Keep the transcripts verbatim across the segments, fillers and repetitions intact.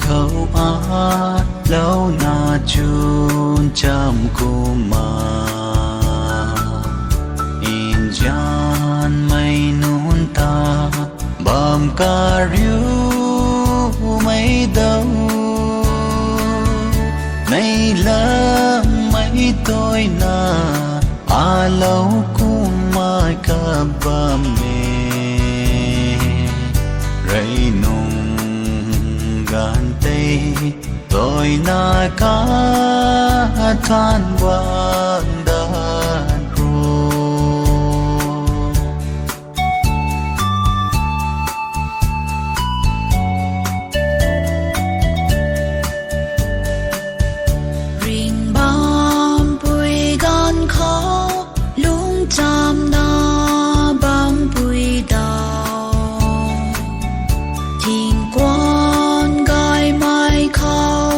khou alouna chwn cham kumna, nzianmei nunc ta bam kariumei dau, nei lammei tuina alou kumna kabam e. Rey nung ganv tei tuina kathan guang dat ru. Ring bampui ganv khou lungchamna bampui dau, tingkuan gaymei khou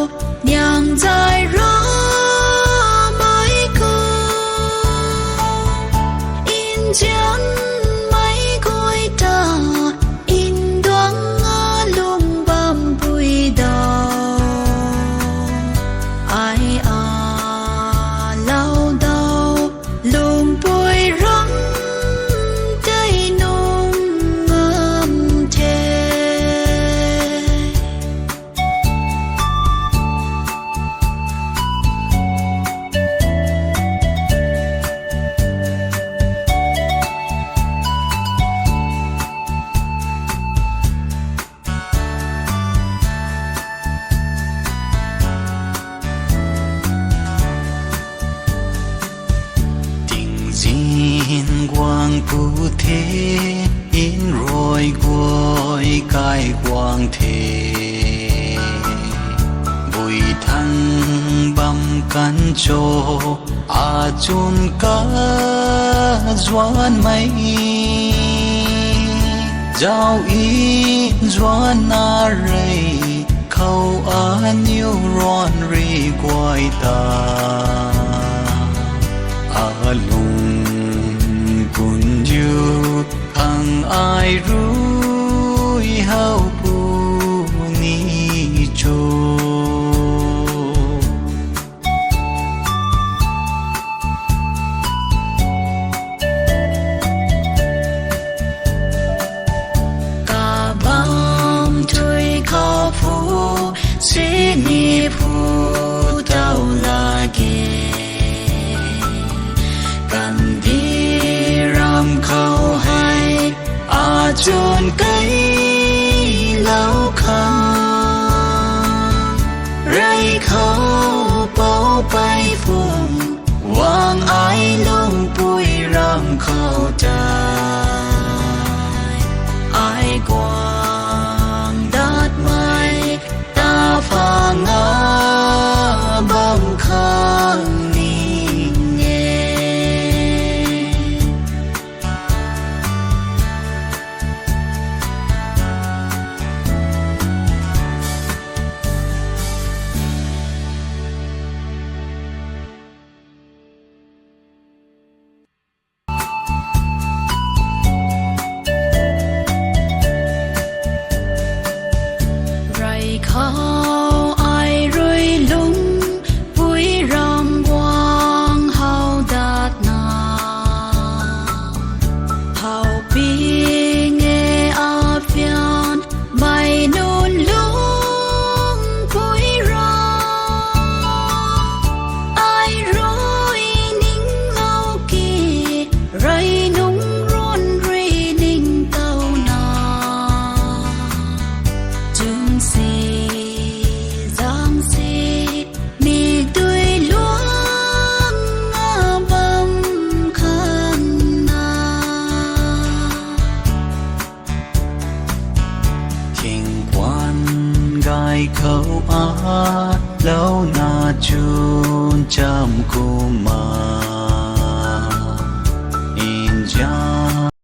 niang zay ramei khou, nzianmei guay ta nduang alung bampui dau, ai alou dau lungpui ram tei nung ngam the. Tingzin guang pu the, nruai guay kai guang the, bui thang bam kan cho, achwn kazuanmei, zauc nzuanna rey khou aniu ruan ri guay ta, alung kunziu khang ai rui how puni cho. Kabam tui khou phu, sini phu tow lage. Kandih ram khou hei achwn keylou khang, rey khou poupei phung, wang ai lungpui ram khou tei, ai guang datmei ta pha nga bam khang ning e. Rey khou ai rui lungpui ram guang how datna, how ping e apian mei nunc lungpui ram. Ai rui ninglou ki, rey nung ruan rui ningtowna, chwn si, zang si, mikdui luang a bam khang na. Tingkuan gay khou alouna chwn cham kumna,